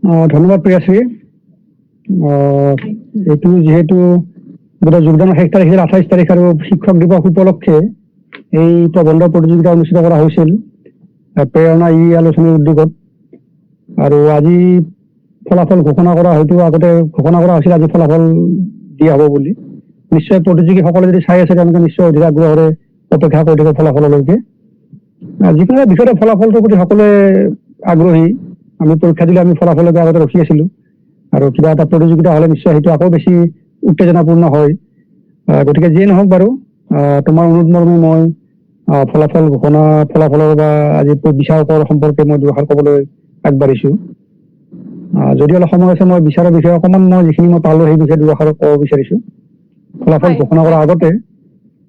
ধন্যবাদ প্ৰিয়াশ্ৰী। এইটো যিহেতু গোটেই যোগদানৰ শেষ তাৰিখ 28 তাৰিখ আৰু শিক্ষক দিৱস উপলক্ষে এই প্ৰবন্ধ প্ৰতিযোগিতা অনুষ্ঠিত কৰা হৈছিল প্ৰেৰণা ই আলোচনীৰ উদ্যোগত। আৰু আজি ফলাফল ঘোষণা কৰা, হয়তো আগতে ঘোষণা কৰা হৈছিল আজি ফলাফল দিয়া হ'ব বুলি। নিশ্চয় প্ৰতিযোগীসকলে যদি চাই আছে, তেওঁলোকে নিশ্চয় অধিক আগ্ৰহেৰে অপেক্ষা কৰি থাকিব ফলাফললৈকে। যিকোনো এটা বিষয়তে ফলাফলটোৰ প্ৰতি সকলোৱে আগ্ৰহী। আমি পৰীক্ষা দিলে আমি ফলাফললৈকে আগতে ৰখি আছিলো, আৰু কিবা এটা প্ৰতিযোগিতা হ'লে নিশ্চয় সেইটো আকৌ বেছি উত্তেজনাপূৰ্ণ হয়। গতিকে যিয়ে নহওক বাৰু, তোমাৰ অনুৰোধ মৰ্মে মই ফলাফল ঘোষণা, ফলাফলৰ বা আজি বিচাৰকৰ সম্পৰ্কে মই দুআষাৰ ক'বলৈ আগবাঢ়িছো। যদি অলপ সময় আছে, মই বিচাৰৰ বিষয়ে অকণমান, মই যিখিনি মই পালো সেই বিষয়ে দুআষাৰ ক'ব বিচাৰিছো ফলাফল ঘোষণা কৰাৰ আগতে।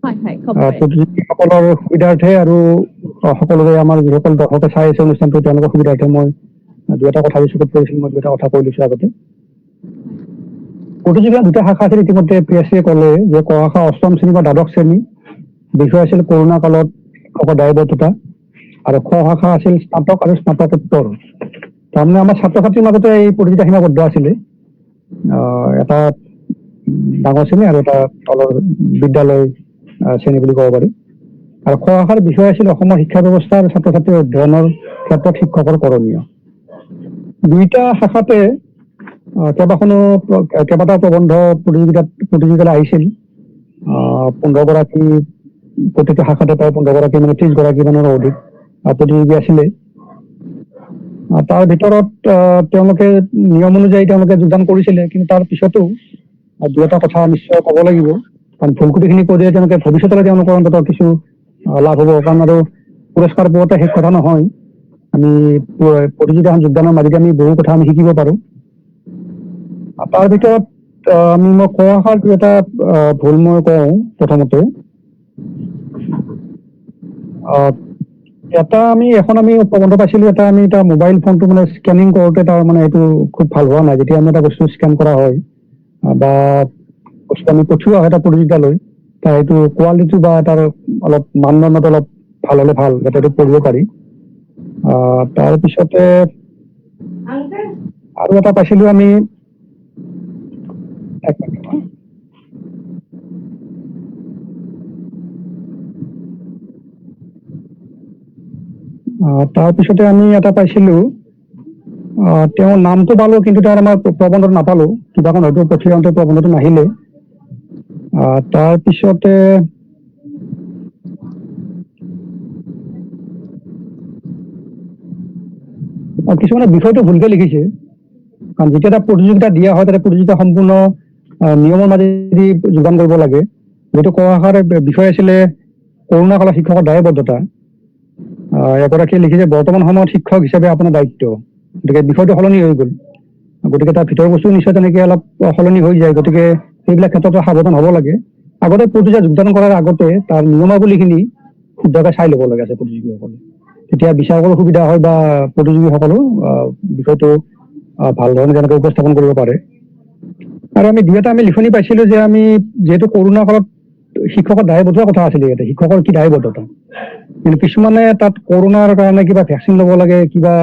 হয় হয় ক'ব পাৰে। প্ৰতিযোগীসকলৰ সুবিধাৰ্থে আৰু সকলোৰে, আমাৰ যিসকল দৰ্শকে চাই আছে অনুষ্ঠানটো, তেওঁলোকৰ সুবিধাৰ্থে মই দুই এটা কথা চকুত পৰিছিল, মই দুই এটা কথা কৈ লৈছো আগতে। প্ৰতিযোগিতা দুটা শাখা আছিল। ইতিমধ্যে প্ৰিয়াশ্ৰীয়ে ক'লে যে ক শাখা অষ্টম শ্ৰেণী বা দ্বাদশ শ্ৰেণী, বিষয় আছিল কৰোণা কালত শিক্ষকৰ দায়বদ্ধতা, আৰু খ শাখা আছিল স্নাতক আৰু স্নাতকোত্তৰ। তাৰমানে আমাৰ ছাত্ৰ ছাত্ৰীৰ মাজতে এই প্ৰতিযোগিতা সীমাবদ্ধ আছিলে, এটা ডাঙৰ শ্ৰেণী আৰু এটা তলৰ বিদ্যালয় শ্ৰেণী বুলি ক'ব পাৰি। আৰু খ শাখাৰ বিষয় আছিল অসমৰ শিক্ষা ব্যৱস্থা আৰু ছাত্ৰ ছাত্ৰীৰ অধ্যয়নৰ ক্ষেত্ৰত শিক্ষকৰ কৰণীয়। দুইটা শাখাতে কেইবাটাও প্ৰবন্ধ প্ৰতিযোগিতালৈ আহিছিল। 15 গৰাকী, প্ৰতিটো শাখাতে প্ৰায় 15 গৰাকী, মানে 30 গৰাকী মানৰ অধিক প্ৰতিযোগী আছিলে। তাৰ ভিতৰত তেওঁলোকে নিয়ম অনুযায়ী তেওঁলোকে যোগদান কৰিছিলে, কিন্তু তাৰ পিছতো দুই এটা কথা নিশ্চয় ক'ব লাগিব, কাৰণ ভুল ত্ৰুটিখিনি কৈ দিলে তেওঁলোকে ভৱিষ্যতলৈ তেওঁলোকৰ অন্ততঃ কিছু লাভ হ'ব। কাৰণ আৰু পুৰস্কাৰ পোৱাতে শেষ কথা নহয়, আমি প্ৰতিযোগিতাখন যোগদানৰ মাজেদি আমি বহু কথা আমি শিকিব পাৰো। তাৰ ভিতৰত আমি মই ক শাখাৰ দুই এটা ভুল মই কওঁ। প্ৰথমতে এটা আমি এখন আমি প্ৰবন্ধ পাইছিলো, এটা আমি এটা মোবাইল ফোনটো মানে স্কেনিং কৰোঁতে তাৰ মানে সেইটো খুব ভাল হোৱা নাই। যেতিয়া আমি এটা বস্তু স্কেন কৰা হয় বা বস্তু আমি পঠিওৱা হয় এটা প্ৰতিযোগিতালৈ, তাৰ সেইটো কোৱালিটি বা তাৰ অলপ মানদণ্ডটো অলপ ভাল হ'লে ভাল, যাতে এইটো পঢ়িব পাৰি। তাৰপিছতে আৰু এটা পাইছিলো আমি, এক মিনিট। তাৰপিছতে আমি এটা পাইছিলো, তেওঁৰ নামটো পালো, কিন্তু তেওঁৰ আমাৰ প্ৰবন্ধটো নাপালো। কিবাখন হয়তো পঠিয়াওঁতে প্ৰবন্ধটো নাহিলে। তাৰপিছতে কিছুমানে বিষয়টো ভুলকে লিখিছে, কাৰণ যেতিয়া এটা প্ৰতিযোগিতা দিয়া হয়, তাতে প্ৰতিযোগিতা সম্পূৰ্ণ নিয়মৰ মাজেদি যোগদান কৰিব লাগে। যিটো ক শাখাৰ বিষয় আছিলে কৰোণা কালত শিক্ষকৰ দায়বদ্ধতা, এগৰাকীয়ে লিখিছে বৰ্তমান সময়ত শিক্ষক হিচাপে আপোনাৰ দায়িত্ব। গতিকে বিষয়টো সলনি হৈ গ'ল, গতিকে তাৰ ভিতৰৰ বস্তু নিশ্চয় তেনেকে অলপ সলনি হৈ যায়। গতিকে সেইবিলাক ক্ষেত্ৰতো সাৱধান হ'ব লাগে। আগতে প্ৰতিযোগিতা যোগদান কৰাৰ আগতে তাৰ নিয়মাৱলীখিনি শুদ্ধকৈ চাই ল'ব লাগে আছে প্ৰতিযোগীসকলে, তেতিয়া বিচাৰকৰো সুবিধা হয় বা প্ৰতিযোগীসকলেও বিষয়টো ভাল ধৰণে তেওঁলোকে উপস্থাপন কৰিব পাৰে। আৰু আমি দুই এটা আমি লিখনি পাইছিলো যে আমি যিহেতু কৰোণা কালত শিক্ষকৰ দায়বদ্ধতাৰ কথা আছিলে ইয়াতে, শিক্ষকৰ কি দায়বদ্ধতা, কিন্তু কিছুমানে তাত কৰোণাৰ কাৰণে কিবা ভেকচিন ল'ব লাগে, কিবা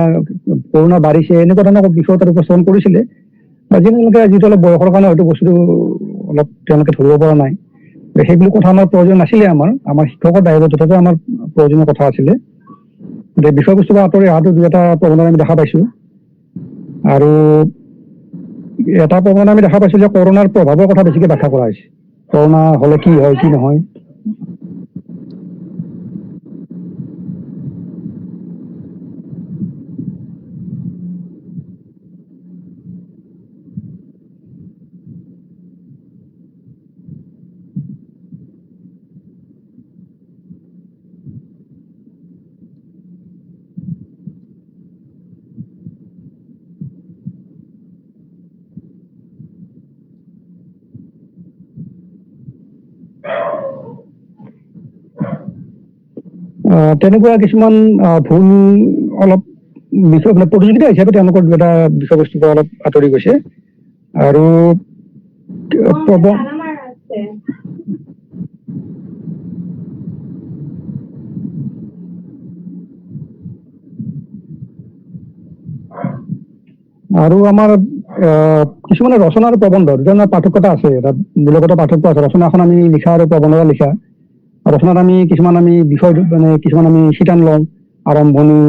কৰোণা বাঢ়িছে, এনেকুৱা ধৰণৰ বিষয় তাত উপস্থাপন কৰিছিলে। বা যিমানলৈকে যিটো অলপ বয়সৰ কাৰণে হয়তো বস্তুটো অলপ তেওঁলোকে ধৰিব পৰা নাই, সেইবিলাক কথা আমাৰ প্ৰয়োজন নাছিলে। আমাৰ আমাৰ শিক্ষকৰ দায়বদ্ধতাটো আমাৰ প্ৰয়োজনীয় কথা আছিলে। গতিকে বিষয়বস্তুৰ পৰা আঁতৰি অহাটো দুই এটা প্ৰবন্ধ আমি দেখা পাইছো। আৰু এটা প্ৰবন্ধ আমি দেখা পাইছো যে কৰোণাৰ প্ৰভাৱৰ কথা বেছিকে ব্যাখ্যা কৰা হৈছে, কৰোণা হ'লে কি হয় কি নহয়। তেনেকুৱা কিছুমান ভুল অলপ বিষয়, মানে প্ৰতিযোগিতা হিচাপে তেওঁলোকৰ দুই এটা বিষয়বস্তুৰ পৰা অলপ আঁতৰি গৈছে। আৰু আৰু আমাৰ কিছুমানে ৰচনা আৰু প্ৰবন্ধ দুটা পাৰ্থক্য এটা আছে, এটা মূলগত পাৰ্থক্য আছে। ৰচনাখন আমি লিখা আৰু প্ৰবন্ধ লিখা। ৰচনাত আমি কিছুমান আমি বিষয় মানে কিছুমান আমি শিতান লওঁ, আৰম্ভণি,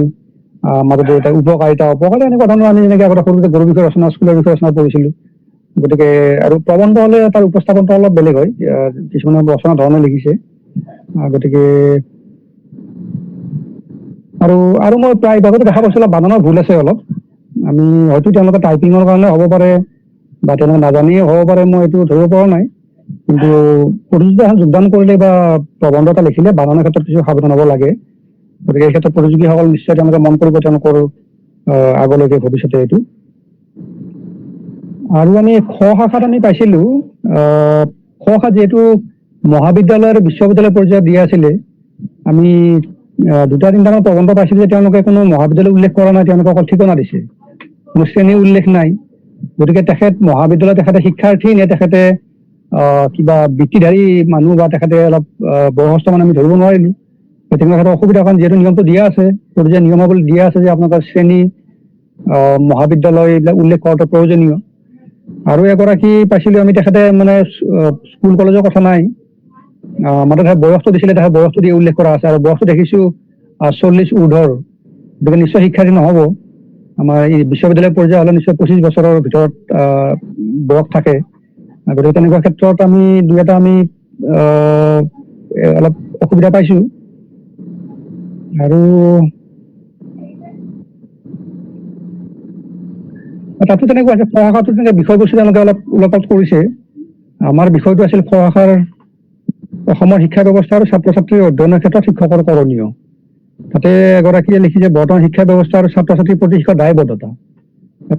মাজতে এটা উপকাৰিতা অপকাৰিতা এনেকুৱা ধৰণৰ আমি যেনেকে আগতে সৰুতে গৰু বিষয়ে ৰচনা, স্কুলৰ বিষয়ে ৰচনা পঢ়িছিলো। গতিকে আৰু প্ৰবন্ধ হলে তাৰ উপস্থাপনটো অলপ বেলেগ হয়, কিছুমানে ৰচনা ধৰণে লিখিছে। গতিকে আৰু আৰু মই প্ৰায় ভাগতে দেখা পাইছো অলপ বানানৰ ভুল আছে অলপ। আমি হয়তো তেওঁলোকে টাইপিঙৰ কাৰণে হ'ব পাৰে বা তেওঁলোকে নাজানিয়ে হ'ব পাৰে, মই এইটো ধৰিব পৰা নাই। কিন্তু প্ৰতিযোগিতা এখন যোগদান কৰিলে বা প্ৰবন্ধ এটা লিখিলে বানানৰ ক্ষেত্ৰত কিছু সাৱধান হ'ব লাগে। গতিকে এই ক্ষেত্ৰত প্ৰতিযোগীসকল নিশ্চয় তেওঁলোকে মন কৰিব তেওঁলোকৰ আগলৈকে ভৱিষ্যতে এইটো। আৰু আমি খ শাখাত আমি পাইছিলো, খ শাখাত যিহেতু মহাবিদ্যালয় আৰু বিশ্ববিদ্যালয় পৰ্যায়ত দিয়া আছিলে, আমি দুটা তিনিটামান প্ৰবন্ধ পাইছিলো যে তেওঁলোকে কোনো মহাবিদ্যালয় উল্লেখ কৰা নাই, তেওঁলোকে অকল ঠিকনা দিছে, কোনো শ্ৰেণী উল্লেখ নাই। গতিকে তেখেত মহাবিদ্যালয়ত তেখেতে শিক্ষাৰ্থী নে তেখেতে কিবা বৃত্তিধাৰী মানুহ বা তেখেতে অলপ বয়সস্থ মানে আমি ধৰিব নোৱাৰিলো। তেনেকুৱা ক্ষেত্ৰত অসুবিধা, কাৰণ যিহেতু নিয়মটো দিয়া আছে, গতিকে নিয়মাৱলী দিয়া আছে যে আপোনালোকৰ শ্ৰেণী, মহাবিদ্যালয় এইবিলাক উল্লেখ কৰাটো প্ৰয়োজনীয়। আৰু এগৰাকী পাইছিলো আমি, তেখেতে মানে স্কুল কলেজৰ কথা নাই, মানে তেখেত বয়সটো দিছিলে, তেখেত বয়সটো দি উল্লেখ কৰা আছে আৰু বয়সটো দেখিছো 40 ঊৰ্ধৰ, গতিকে নিশ্চয় শিক্ষাৰ্থী নহ'ব। আমাৰ এই বিশ্ববিদ্যালয় পৰ্যায় হ'লে নিশ্চয় 25 বছৰৰ ভিতৰত বয়স থাকে। গতিকে তেনেকুৱা ক্ষেত্ৰত আমি দুই এটা আমি অলপ অসুবিধা পাইছো। আৰু তাতো তেনেকুৱা আছে, খ শাখাটো তেনেকে বিষয়বস্তু তেওঁলোকে অলপ ওলট কৰিছে। আমাৰ বিষয়টো আছিল খ শাখাৰ অসমৰ শিক্ষা ব্যৱস্থা আৰু ছাত্ৰ ছাত্ৰীৰ অধ্যয়নৰ ক্ষেত্ৰত শিক্ষকৰ কৰণীয়। তাতে এগৰাকীয়ে লিখিছে বৰ্তমান শিক্ষা ব্যৱস্থা আৰু ছাত্ৰ ছাত্ৰীৰ প্ৰতি শিক্ষকৰ দায়বদ্ধতা।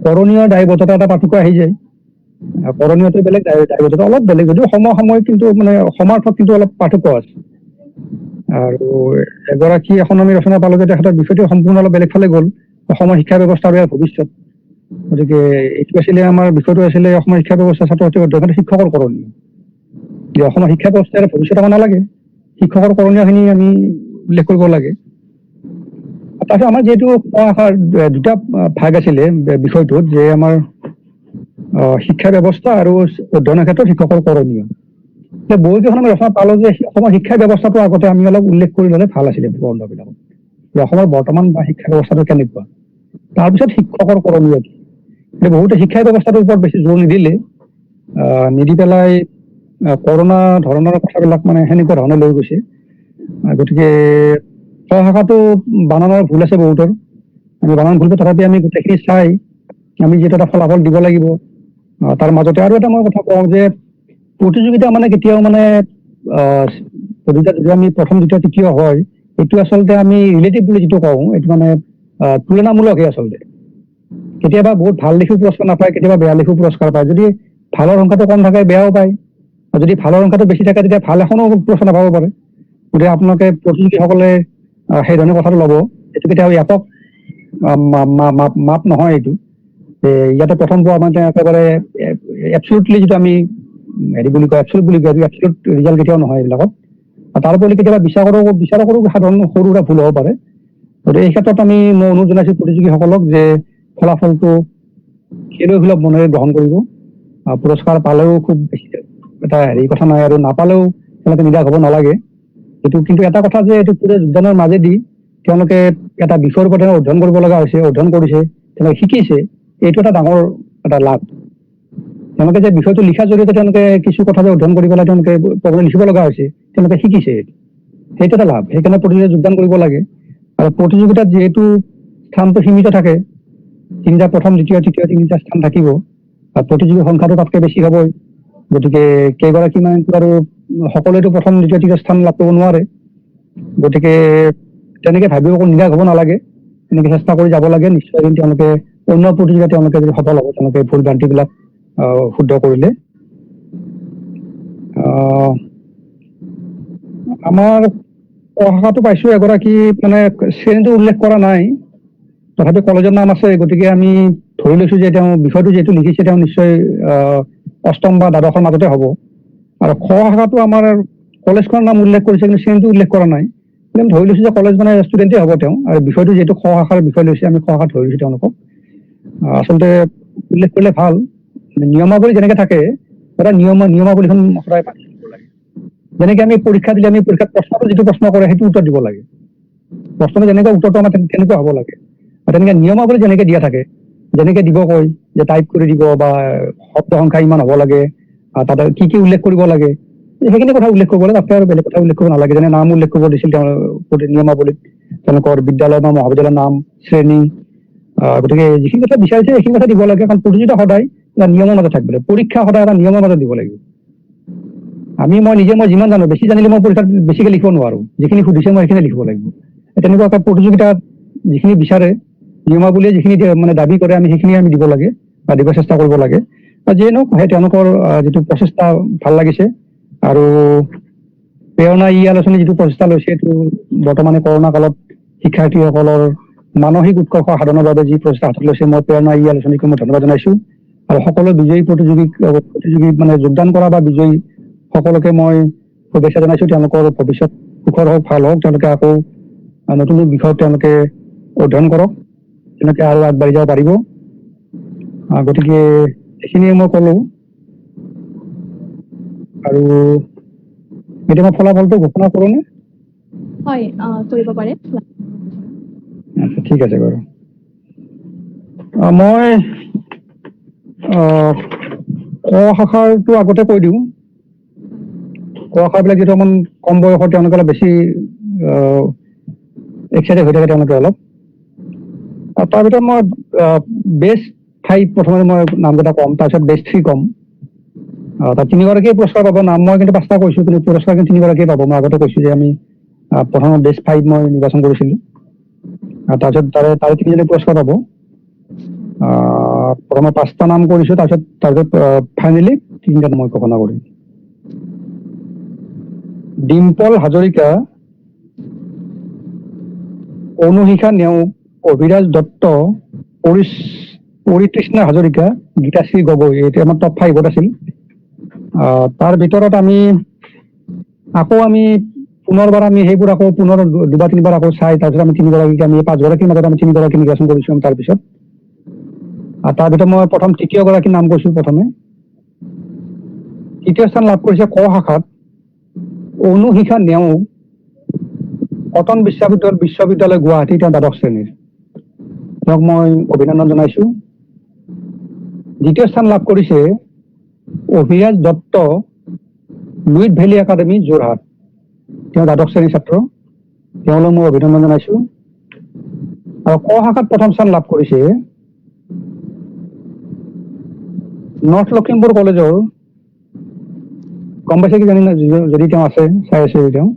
কৰণীয় দায়বদ্ধতা এটা পাৰ্থক্য আহি যায়, কৰণীয়টো বেলেগ, দায়বদ্ধতা অলপ বেলেগ, যদিও সমসাময়িক কিন্তু মানে সমাৰ্থক কিন্তু অলপ পাৰ্থক্য আছে। আৰু এগৰাকী এখন আমি ৰচনা পালো যে তেখেতৰ বিষয়টো সম্পূৰ্ণ অলপ বেলেগ ফালে গ'ল, অসমৰ শিক্ষা ব্যৱস্থা আৰু ইয়াৰ ভৱিষ্যত। গতিকে এইটো আছিলে আমাৰ বিষয়টো আছিলে অসমৰ শিক্ষা ব্যৱস্থা ছাত্ৰ ছাত্ৰীৰ অধ্যয়ন শিক্ষকৰ কৰণীয়। যে অসমৰ শিক্ষা ব্যৱস্থা ইয়াৰ ভৱিষ্যত আমাৰ নালাগে, শিক্ষকৰ কৰণীয়খিনি আমি উল্লেখ কৰিব লাগে। তাৰপিছত আমাৰ যিহেতু ক শাখাৰ দুটা ভাগ আছিলে বিষয়টোত, যে আমাৰ শিক্ষা ব্যৱস্থা আৰু অধ্যয়নৰ ক্ষেত্ৰত শিক্ষকৰ কৰণীয়। বহুকেইখন আমি ৰচনা পালো যে অসমৰ শিক্ষা ব্যৱস্থাটো আগতে আমি অলপ উল্লেখ কৰি ল'লে ভাল আছিলে প্ৰবন্ধবিলাকত, যে অসমৰ বৰ্তমান বা শিক্ষা ব্যৱস্থাটো কেনেকুৱা, তাৰপিছত শিক্ষকৰ কৰণীয় কি। কিন্তু বহুতে শিক্ষা ব্যৱস্থাটোৰ ওপৰত বেছি জোৰ নিদিলে, নিদি পেলাই কৰোণা ধৰণৰ কথাবিলাক মানে সেনেকুৱা ধৰণে লৈ গৈছে। গতিকে খ শাখাটো বানানৰ ভুল আছে বহুতৰ, আমি বানান ভুলটো তথাপি আমি গোটেইখিনি চাই আমি যিহেতু এটা ফলাফল দিব লাগিব। তাৰ মাজতে আৰু এটা মই কথা কওঁ যে প্ৰতিযোগিতা মানে কেতিয়াও মানে প্ৰতিযোগিতা যদি আমি প্ৰথম দ্বিতীয় তৃতীয় হয়, এইটো আচলতে আমি ৰিলেটিভ বুলি যিটো কওঁ, এইটো মানে তুলনামূলকহে আচলতে। কেতিয়াবা বহুত ভাল লিখিও পুৰস্কাৰ নাপায়, কেতিয়াবা বেয়া লিখিও পুৰস্কাৰ পায়। যদি ভালৰ সংখ্যাটো কম থাকে বেয়াও পায়, আৰু যদি ভালৰ সংখ্যাটো বেছি থাকে তেতিয়া ভাল এখনো পুৰস্কাৰ নাপাব পাৰে। গতিকে আপোনালোকে প্ৰতিযোগীসকলে সেই ধৰণে কথাটো ল'ব, এইটো কেতিয়াও একক মাপ নহয়। এইটো ইয়াতে প্ৰথম পোৱা মানে একেবাৰে এবচলুটলি যিটো আমি হেৰি বুলি কয়, এবচলুট বুলি কয়, এবচলুট ৰিজাল্ট কেতিয়াও নহয় এইবিলাকত। আৰু তাৰোপৰি কেতিয়াবা বিচাৰকৰো সাধাৰণ সৰু সুৰা ভুল হ'ব পাৰে। গতিকে এই ক্ষেত্ৰত মই অনুৰোধ জনাইছো প্ৰতিযোগীসকলক যে ফলাফলটো খেলুৱৈ সুলভ মনেৰে গ্ৰহণ কৰিব। পুৰস্কাৰ পালেও খুব বেছি এটা হেৰি কথা নাই, আৰু নাপালেও তেওঁলোকে নিৰাশ হ'ব নালাগে। এইটো কিন্তু এটা কথা যে এইটো পুৰা যোগদানৰ মাজেদি তেওঁলোকে এটা বিষয়ৰ ওপৰত তেওঁলোকে অধ্যয়ন কৰিব লগা হৈছে, অধ্যয়ন কৰিছে, তেওঁলোকে শিকিছে, এইটো এটা ডাঙৰ এটা লাভ। তেওঁলোকে যে বিষয়টো লিখাৰ জৰিয়তে তেওঁলোকে কিছু কথা যে অধ্যয়ন কৰি পেলাই তেওঁলোকে প্ৰবন্ধ লিখিব লগা হৈছে, তেওঁলোকে শিকিছে, সেইটো এটা লাভ। সেইকাৰণে প্ৰতিযোগিতাত যোগদান কৰিব লাগে। আৰু প্ৰতিযোগিতাত যিহেতু স্থানটো সীমিত থাকে, তিনিটা প্ৰথম দ্বিতীয় তৃতীয় তিনিটা স্থান থাকিব, আৰু প্ৰতিযোগীৰ সংখ্যাটো তাতকৈ বেছি হ'বই। গতিকে কেইগৰাকীমানটো আৰু সকলোৱেতো প্ৰথম দ্বিতীয় তৃতীয় স্থান লাভ কৰিব নোৱাৰে। গতিকে তেনেকে ভাবিও একো নিৰাশ হ'ব নালাগে, তেনেকে চেষ্টা কৰি যাব লাগে। নিশ্চয় এদিন তেওঁলোকে অন্য প্ৰতিযোগিতা তেওঁলোকে যদি সফল হ'ব, তেওঁলোকে ভুল ভ্ৰান্তিবিলাক শুদ্ধ কৰিলে। আমাৰ ক শাখাটো পাইছো এগৰাকী মানে শ্ৰেণীটো উল্লেখ কৰা নাই, তথাপি কলেজৰ নাম আছে, গতিকে আমি ধৰি লৈছো যে তেওঁ বিষয়টো যিহেতু লিখিছে তেওঁ নিশ্চয় অষ্টম বা দ্বাদশৰ মাজতে হ'ব। আৰু খ শাখাটো আমাৰ কলেজখনৰ নাম উল্লেখ কৰিছে কিন্তু শ্ৰেণীটো উল্লেখ কৰা নাই, আমি ধৰি লৈছো যে কলেজ মানে ষ্টুডেণ্টেই হ'ব তেওঁ, আৰু বিষয়টো যিহেতু খ শাখাৰ বিষয় লৈছে আমি খ শাখাত ধৰি লৈছো তেওঁলোকক। আচলতে উল্লেখ কৰিলে ভাল, নিয়মাৱলী যেনেকে থাকে সদায় নিয়মাৱলীখন সদায় মানি চলিব লাগে। যেনেকে আমি পৰীক্ষা দিলে আমি পৰীক্ষাত প্ৰশ্নটো যিটো প্ৰশ্ন কৰে সেইটো উত্তৰ দিব লাগে, প্ৰশ্নটো যেনেকুৱা উত্তৰটো আমাৰ তেনেকুৱা হ'ব লাগে। আৰু তেনেকে নিয়মাৱলী যেনেকে দিয়া থাকে, যেনেকে দিব কয় যে টাইপ কৰি দিব বা শব্দ সংখ্যা ইমান হ'ব লাগে, তাতে কি কি উল্লেখ কৰিব লাগে, সেইখিনি কথা উল্লেখ কৰিব লাগে, তাতকে আৰু বেলেগ কথা উল্লেখ কৰিব নালাগে। যেনে নাম উল্লেখ কৰিব দিছিল তেওঁ নিয়মাৱলীত, তেওঁলোকৰ বিদ্যালয় বা মহাবিদ্যালয়ৰ নাম, শ্ৰেণী, গতিকে যিখিনি কথা বিচাৰিছে সেইখিনি কথা দিব লাগে। কাৰণ প্ৰতিযোগিতা সদায় এটা নিয়মৰ মাজত থাকিব লাগিব, পৰীক্ষা সদায় এটা নিয়মৰ মাজত দিব লাগিব। মই নিজে মই যিমান জানো, বেছি জানিলে মই পৰীক্ষাত বেছিকে লিখিব নোৱাৰো, যিখিনি সুধিছে মই সেইখিনি লিখিব লাগিব। তেনেকুৱা এটা প্ৰতিযোগিতাত যিখিনি বিচাৰে, নিয়মাৱলীয়ে যিখিনি মানে দাবী কৰে, আমি সেইখিনি আমি দিব লাগে বা দিব চেষ্টা কৰিব লাগে। বা যিয়ে নহওক, সেই তেওঁলোকৰ যিটো প্ৰচেষ্টা ভাল লাগিছে। আৰু প্ৰেৰণা ই আলোচনী যিটো প্ৰচেষ্টা লৈছে, এইটো বৰ্তমানে কৰোণা কালত শিক্ষাৰ্থীসকলৰ মানসিক উৎকৰ্ষ সাধনৰ বাবে যি প্ৰচেষ্টা হাতত লৈছে, মই প্ৰেৰণা ই আলোচনীক মই ধন্যবাদ জনাইছো। আৰু সকলো বিজয়ী প্ৰতিযোগী মানে যোগদান কৰা বা বিজয়ী সকলোকে মই শুভেচ্ছা জনাইছো। তেওঁলোকৰ ভৱিষ্যত সুখৰ হওক, ভাল হওক, তেওঁলোকে আকৌ নতুন নতুন বিষয়ত তেওঁলোকে অধ্যয়ন কৰক, তেওঁলোকে আৰু আগবাঢ়ি যাব পাৰিব। গতিকে এইখিনিয়ে মই ক'লো। আৰু এতিয়া মই ফলাফলটো ঘোষণা কৰোঁনে? হয়, কৰিব পাৰে। আচ্ছা, ঠিক আছে বাৰু। মই ক শাখাৰটো আগতে কৈ দিওঁ। ক শাখাবিলাক যিটো অকণমান কম বয়সৰ, তেওঁলোকে অলপ বেছি এক্সাইটেড হৈ থাকে তেওঁলোকে অলপ। তাৰ ভিতৰত মই বেষ্ট 5 প্ৰথমতে মই নামকেইটা ক'ম, তাৰপিছত বেষ্ট 3 ক'ম। তাত তিনিগৰাকীয়ে পুৰস্কাৰ পাব। নাম মই কিন্তু 5টা কৈছোঁ, কিন্তু পুৰস্কাৰ কিন্তু তিনিগৰাকীয়ে পাব। মই আগতে কৈছোঁ যে আমি প্ৰথমে বেষ্ট 5 মই নিৰ্বাচন কৰিছিলোঁ, তাৰপিছত তাৰে তাৰে তিনিজনে পুৰস্কাৰ পাব। প্ৰথমে 5টা নাম কৰিছোঁ, তাৰপিছত ফাইনেলি তিনিটা মই ঘোষণা কৰিম। ডিম্পল হাজৰিকা, অনুশিখা নেওগ, অভিৰাজ দত্ত, পৰিতৃষ্ণা হাজৰিকা, গীতাশ্ৰী গগৈ, এইটো আমাৰ টপ 5ত আছিল। তাৰ ভিতৰত আমি আকৌ আমি পুনৰবাৰ আমি সেইবোৰ আকৌ পুনৰ দুবাৰ তিনিবাৰ আকৌ চাই তাৰপিছত আমি তিনিগৰাকীক আমি 5গৰাকীৰ মাজত আমি তিনিগৰাকী নিৰ্বাচন কৰিছোঁ। আমি তাৰপিছত তাৰ ভিতৰত মই প্ৰথম তৃতীয় গৰাকীৰ নাম কৈছোঁ। প্ৰথমে তৃতীয় স্থান লাভ কৰিছে ক শাখাত অনুশিখা নেওগ, কটন বিশ্ববিদ্যালয় গুৱাহাটী, তেওঁ দ্বাদশ শ্ৰেণীৰ, তেওঁক মই অভিনন্দন জনাইছোঁ। দ্বিতীয় স্থান লাভ কৰিছে অভিৰাজ দত্ত, লুইত ভেলী একাডেমী যোৰহাট, তেওঁ দ্বাদশ শ্ৰেণীৰ ছাত্ৰ, তেওঁলৈ মই অভিনন্দন জনাইছোঁ। আৰু ক শাখাত প্ৰথম স্থান লাভ কৰিছে নৰ্থ লখিমপুৰ কলেজৰ, গম পাইছে কি জানি না, যদি তেওঁ আছে চাই আছে, তেওঁ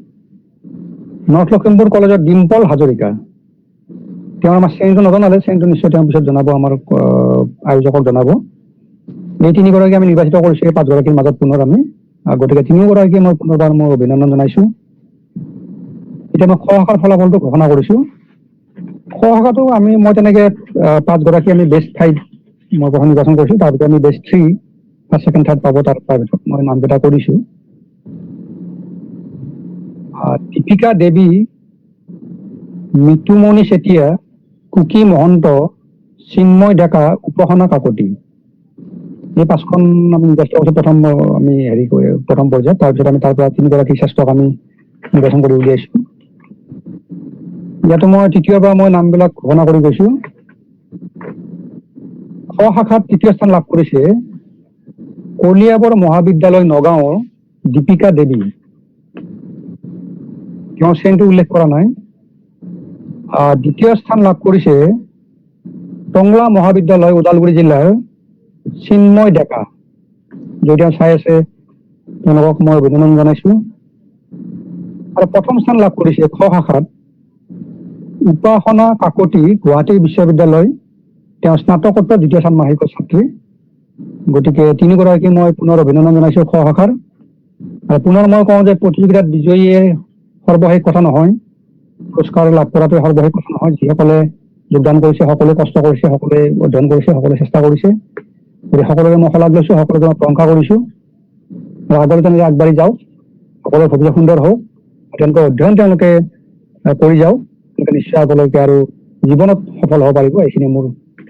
নৰ্থ লখিমপুৰ কলেজৰ ডিম্পল হাজৰিকা, তেওঁ আমাৰ শ্ৰেণীটো নজনালে, শ্ৰেণীটো নিশ্চয় তেওঁ পিছত জনাব, আমাৰ আয়োজকক জনাব। এই তিনিগৰাকী আমি নিৰ্বাচিত কৰিছোঁ এই 5গৰাকীৰ মাজত পুনৰ আমি, গতিকে তিনিওগৰাকীকে মই পুনৰবাৰ মই অভিনন্দন জনাইছোঁ। এতিয়া মই খ শাখাৰ ফলাফলটো ঘোষণা কৰিছোঁ। খ শাখাটো মই তেনেকে 5গৰাকী আমি বেষ্ট 5 মই প্ৰথম নিৰ্বাচন কৰিছোঁ, তাৰপিছত আমি বেষ্ট 3 ফাৰ্ষ্ট ছেকেণ্ড থাৰ্ড পাব, তাৰপিছত মই নামকেইটা কৰিছোঁ। দীপিকা দেৱী, মিতুমণি চেতিয়া, কুকি মহন্ত, চিন্ময় ডেকা, উপাসনা কাকতি, এই 5খন আমি নিৰ্বাচিত কৰিছোঁ প্ৰথম আমি হেৰি কৰি প্ৰথম পৰ্যায়ত। তাৰপিছত আমি তাৰ পৰা তিনিগৰাকী শ্ৰেষ্ঠক আমি নিৰ্বাচন কৰি উলিয়াইছোঁ। ইয়াতো মই তৃতীয়বাৰ মই নামবিলাক ঘোষণা কৰি গৈছোঁ। খ শাখাত তৃতীয় স্থান লাভ কৰিছে কলিয়াবৰ মহাবিদ্যালয় নগাঁৱৰ দীপিকা দেৱী, তেওঁৰ শ্ৰেণীটো উল্লেখ কৰা নাই। দ্বিতীয় স্থান লাভ কৰিছে টংলা মহাবিদ্যালয় ওদালগুৰি জিলাৰ চিন্ময় ডেকা, যদি তেওঁ চাই আছে তেওঁলোকক মই অভিনন্দন জনাইছো। আৰু প্ৰথম স্থান লাভ কৰিছে খ শাখাত উপাসনা কাকতি, গুৱাহাটী বিশ্ববিদ্যালয়, তেওঁ স্নাতকোত্তৰ দ্বিতীয় ষান্মাসিকৰ ছাত্ৰী। গতিকে তিনিগৰাকী মই পুনৰ অভিনন্দন জনাইছো খ শাখাৰ। আৰু পুনৰ মই কওঁ যে প্ৰতিযোগিতাত বিজয়ীয়ে সৰ্বশেষ কথা নহয়, পুৰস্কাৰ লাভ কৰাটোৱে সৰ্বশেষ কথা নহয়। যিসকলে যোগদান কৰিছে সকলোৱে কষ্ট কৰিছে, সকলোৱে অধ্যয়ন কৰিছে, সকলোৱে চেষ্টা কৰিছে। গতিকে সকলোকে মই শলাগ লৈছো, সকলোকে মই প্ৰশংসা কৰিছো। আৰু আগলৈ তেনেকে আগবাঢ়ি যাওক, সকলোৰে ভৱিষ্যত সুন্দৰ হওক, তেওঁলোকৰ অধ্যয়ন তেওঁলোকে কৰি যাওক, তেওঁলোকে নিশ্চয় আগলৈকে আৰু জীৱনত সফল হ'ব পাৰিব। এইখিনি মোৰ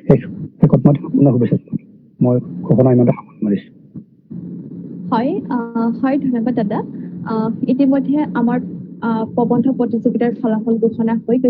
শেষ। শেষত মই পুনৰ শুভেচ্ছা জনালোঁ। মই ঘোষণা ইমানতে সামৰণি মাৰিছোঁ। হয়, ধন্যবাদ দাদা। ইতিমধ্যে আমাৰ প্ৰবন্ধ প্ৰতিযোগিতাৰ ফলাফল ঘোষণা হৈ গৈছে।